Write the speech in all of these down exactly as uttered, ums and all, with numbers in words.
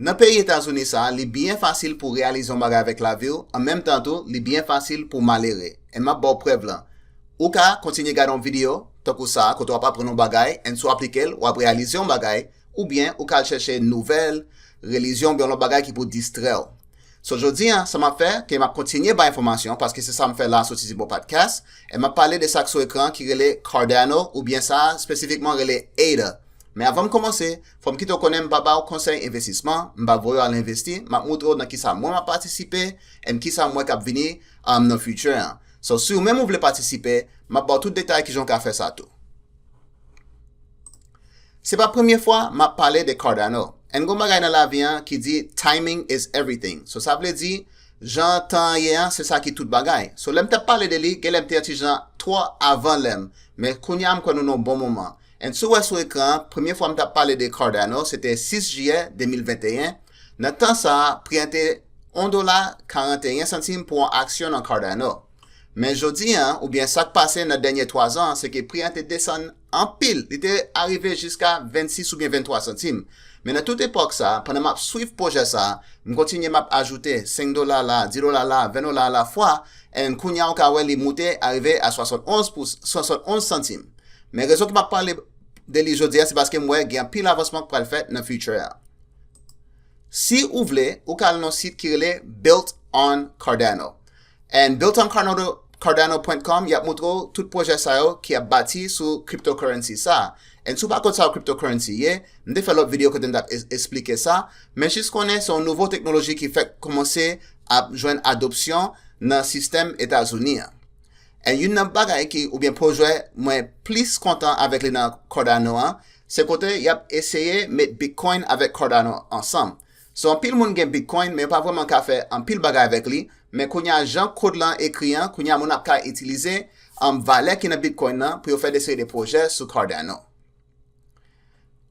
Nan peyi Etazini sa, li byen fasil pou reyalize yon bagay avèk lavi w, an menm tan tou, li byen fasil pou malere. E m ap ba w prèv lan. Ou ka kontinye gade yon videyo, tankou sa, kote w ap aprann yon bagay, and si w aplike l, w ap reyalize yon bagay, oubyen ou ka al chèche nouvèl, relijyon, oubyen yon lòt bagay ki pou distrè w. So, jodi a, sa m ap fè, ke m ap kontinye bay enfòmasyon, paske se sa m fè la sou Tizimo Podcast, e m ap pale de sa k sou ekran ki rele Cardano, oubyen sa espesifikman rele A D A. Men avan m kòmanse, fò m kite w konnen m pa ba w konsèy envestisman, m pa voye w al envesti, m ap moutre w nan kisa mwen m ap patisipe, and kisa m wè k ap vini, um, nan future an. So, si w menm ou vle patisipe, m ap ba w tout detay kijan w ka fè sa tou. Se pa premye fwa m ap pale de Cardano. And gon bagay nan lavi an ki di timing is everything. So, sa vle di, jan tan an ye an, se sa ki tout bagay. So, lè m t ap pale de li, genlè m te yon ti jan twò avan lè m. Men kounye a, m kwè nou nan yon bon moman. And si w wè sou ekran an, premye fwa m t ap pale de Cardano, se te sis jiyè de mil venteyen. Nan tan sa a, pri an te yon dola karanteyen santim pou yon aksyon nan Cardano. Men jodi a, oubyen sa k pase nan dènye twa zan an, se ke pri an te desann anpil. Li te arive jiska vennsis oubyen venntwa santim. Men nan tout epòk sa a, pandan m ap swiv pwojè sa a, m kontinye m ap ajoute senk dola la, dis dola la, ven dola la fwa, and kounye a ou ka wè li moute arive a swasannonz pou, swasannonz santim. Men rezon ki m ap pale de li jodi a, se paske m wè gen anpil avansman k pral fèt nan future a. Si ou vle, ou ka al nan yon sit ki rele Built on Cardano. And built on Cardano, cardano point com, y ap montre w tout pwojè sa yo ki ap bati sou cryptocurrency sa. And si w pa konn sa yon cryptocurrency ye, m te fè lòt videyo kote m t ap es-, esplike sa, men jis konnen se yon nouvo teknoloji ki fèk kòmanse ap jwenn adopsyon nan sistèm Etazini an. And youn nan bagay ki, oubyen pwojè mwen plis kontan avèk li nan Cardano an, se kote y ap eseye met Bitcoin avèk Cardano ansanm. So, anpil moun gen Bitcoin, men yo pa vrèman ka fè anpil bagay avèk li, men kounye a jan kòd lan ekri an, kounye a moun ap ka itilize, um, valè ki nan Bitcoin nan pou yo fè de seri de pwojè sou Cardano.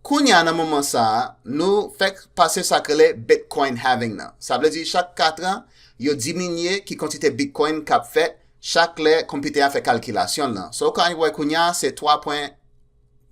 Kounye a nan moman sa a, nou fèk pase sa k rele Bitcoin halving nan. Sa vle di chak kat an, yo diminye ki kantite Bitcoin k ap fèt chak lè konpitè a fè kalkilasyon l lan. So, ou ka wè kounye a, se twa pwen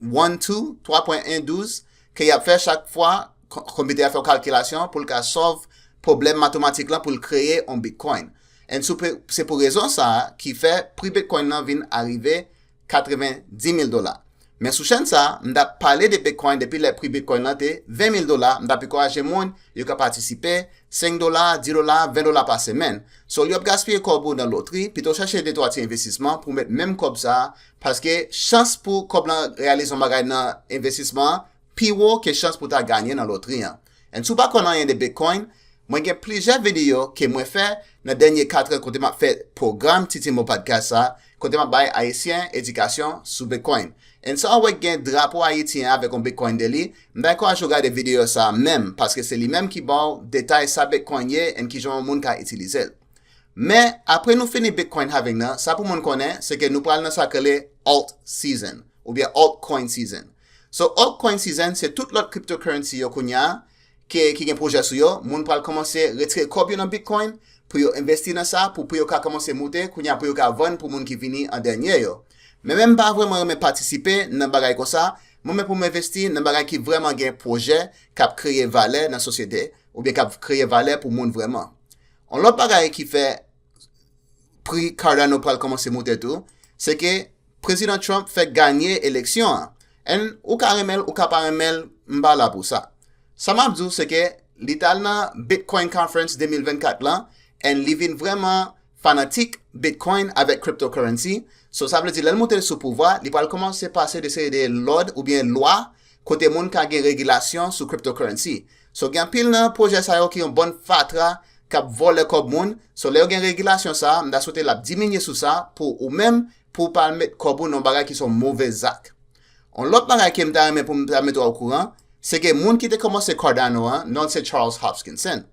one two, twa pwen en douz, ke y ap fè chak fwa ko-, konpitè a fè yon kalkilasyon pou l ka solve pwoblèm matematik lan pou l kreye yon Bitcoin. And se pou, se pou rezon sa a ki fè pri Bitcoin nan vin arive katrevenndis mil dola. Men sou chèn sa a, m t ap pale de Bitcoin depi lè pri Bitcoin lan te ven mil dola, m t ap ankouraje moun yo ka patisipe, senk dola, dis dola, ven dola pa semèn. So, olye w ap gaspiye kòb ou nan lotri, pito w chèche de twa ti envestisman pou w met menm kòb sa a, paske chans pou kòb lan reyalize yon bagay nan envestisman an pi wo ke chans pou w ta ganye nan lotri an. And si w pa konn anyen de Bitcoin, mwen gen plizyè videyo ke mwen fè nan dènye kat an kote m ap fè pwogram Titimo Podcast sa, kote m ap bay Ayisyen edikasyon sou Bitcoin. And sa w wè gen drapo Ayiti an avèk yon Bitcoin de li, m ta ankouraje w gade videyo sa a menm, paske se li menm ki ba w detay sa Bitcoin ye and kijan yon moun ka itilize l. Men, apre nou fini Bitcoin halving nan, sa pou moun konnen, se ke nou pral nan sa k rele alt season, oubyen altcoin season. So, altcoin season, se tout lòt cryptocurrency yo kounye a, ke, ki gen pwojè sou yo, moun pral kòmanse retire kòb yo nan Bitcoin, pou yo envesti nan sa, pou pri yo ka kòmanse moute, kounye a pou yo ka vann pou moun ki vini an dènye yo. Men menm m pa vrèman renmen patisipe nan bagay konsa, mwen men pou m envesti nan bagay ki vrèman gen pwojè, k ap kreye valè nan sosyete, oubyen k ap kreye valè pou moun vrèman. Yon lòt bagay ki fè pri Cardano pral kòmanse moute tou, se ke Prezidan Trump fèk ganye eleksyon an. And ou ka renmen l, ou ka pa renmen l, m pa la pou sa. Sa m ap di w, se ke li t al nan Bitcoin Conference de mil vennkat lan, and li vin vrèman fanatik Bitcoin avèk cryptocurrency. So, sa vle di, lè l moute sou pouvwa, li pral kòmanse pase de seri de lòd oubyen lwa kote moun ka gen regilasyon sou cryptocurrency. So, gen anpil nan pwojè sa yo ki yon bann fatra k ap vòlè kòb moun. So, lè yo gen regilasyon sa a, m ta swete l ap diminye sou sa pou ou menm, pou w pa al met kòb ou nan yon bagay ki se yon move zak. Yon lòt bagay ke m ta renmen pou m ta mete w okouran, se ke moun ki te kòmanse Cardano an, non l se Charles Hoskinson.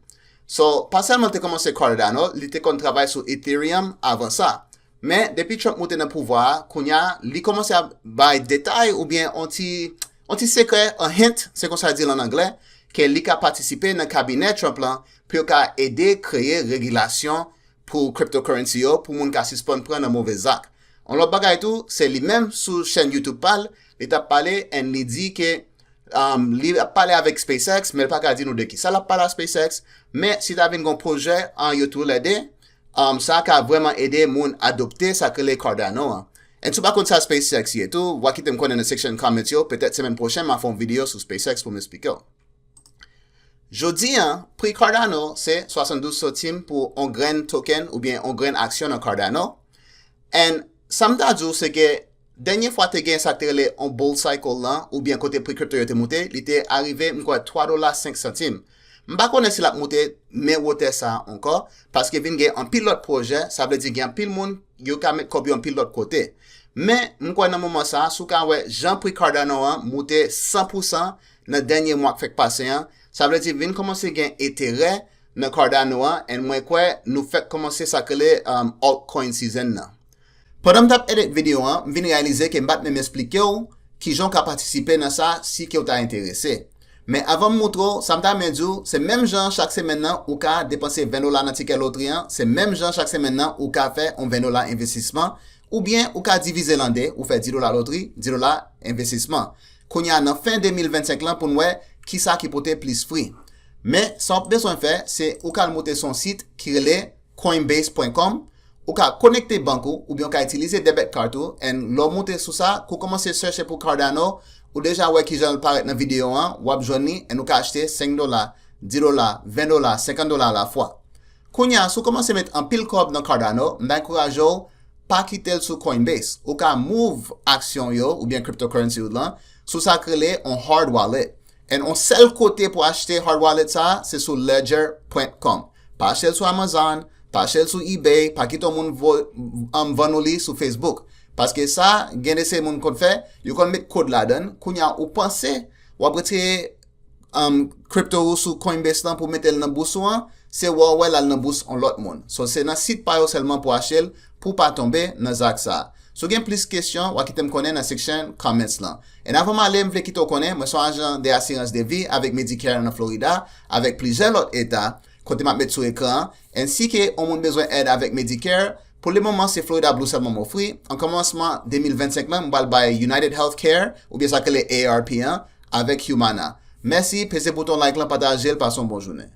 So, pa sèlman l te kòmanse Cardano, li te konn travay sou Ethereum avan sa. Men, depi Trump moute nan pouvwa a, kounye a, li kòmanse ap bay detay oubyen yon ti, yon ti sekrè, an hint, se konsa yo di l an anglè, ke li ka patisipe nan kabinè Trump lan pou yo ka ede kreye regilasyon pou cryptocurrency yo, pou moun ka sispann pran nan move zak. Yon lòt bagay tou, se li menm sou chèn YouTube pa l, li t ap pale and li di ke Um, li ap pale avèk SpaceX, men l pa ka di nou de ki sa l ap pale a SpaceX. Men si ta vin gon pwojè an yo toulède, um, sa ka vrèman ede moun adopte sa k rele Cardano an. And si w pa konn sa SpaceX ye tou, w a kite m konnen nan section comments yo, petèt semèn pwochèn m a fè yon videyo sou SpaceX pou m esplike w. Jodi an, pri Cardano se swasanndouz santim pou on grenn token oubyen on grenn aksyon nan Cardano. And sa m ta di w se ke dènye fwa te gen sa k te rele on bull cycle lan, oubyen kote pri kripto yo te moute, li te arive, m kwè, twa dola senk santim. M pa konnen si l ap moute men wotè sa a ankò, paske vin gen anpil lòt pwojè, sa vle di gen anpil moun, yo ka met kòb yo anpil lòt kote. Men, m kwè nan moman sa a, si w ka wè jan pri Cardano an moute san pou san nan dènye mwa k fèk pase an, sa vle di vin kòmanse gen enterè nan Cardano an, and mwen kwè nou fèk kòmanse sa k rele, um, altcoin season nan. Pandan m t ap edit videyo an, m vin reyalize ke m pa t menm esplike w kijan w ka patisipe nan sa si ke w ta enterese. Men avan m moutre w, sa m ta renmen di w, se menm jan chak semèn nan ou ka depanse ven dola nan tikè lotri an, se menm jan chak semèn nan ou ka fè yon ven dola envestisman, oubyen ou ka divize l an de, ou fè dis dola lotri, dis dola envestisman. Kounye a nan fen de mil vennsenk lan pou n wè kisa ki pote plis fwi. Men, sa w ap bezwen fè, se ou ka al moute sou yon sit ki rele coinbase pwen kòm, ou ka konekte bank ou, oubyen ou ka itilize debit card ou, and lè w moute sou sa, kou w kòmanse chèche pou Cardano, ou deja wè kijan l parèt nan videyo an, w ap jwenn li, and ou ka achte senk dola, dis dola, ven dola, senkant dola alafwa. Kounye a, si w kòmanse met anpil kòb nan Cardano, m ta ankouraje w pa kite l sou Coinbase. Ou ka move aksyon w yo, oubyen cryptocurrency w lan, sou sa k rele on hard wallet. And on sèl kote pou achte hard wallet sa a, se sou ledger pwen kòm. Pa achte l sou Amazon, pa achte l sou eBay, pa kite yon moun vo-, um, vann ou li sou Facebook. Paske sa, gen de seri moun konn fè, yo konn met kòd ladan l, kounye a ou panse, w ap retire, um, crypto ou sou Coinbase lan pou mete l nan bous ou an, se wè w wè l al nan bous yon lòt moun. So, se nan sit pa yo sèlman pou achte l, pou w pa tonbe nan zak sa a. Si w gen plis kesyon, w a kite m konnen nan section comments lan. And avan m ale, m vle kite w konnen, mwen se yon ajan de asirans de vi avèk Medicare nan Florida, avèk plizyè lòt eta, kote m ap met sou ekran an. And si ke yon moun bezwen èd avèk Medicare, pou le moman se Florida Blue sèlman m ofri. An kòmansman de mil vennsenk lan, m pral bay United Healthcare, oubyen sa k rele A A R P an, avèk Humana. Mèsi, peze bouton like lan, pataje l, pase yon bon jounen.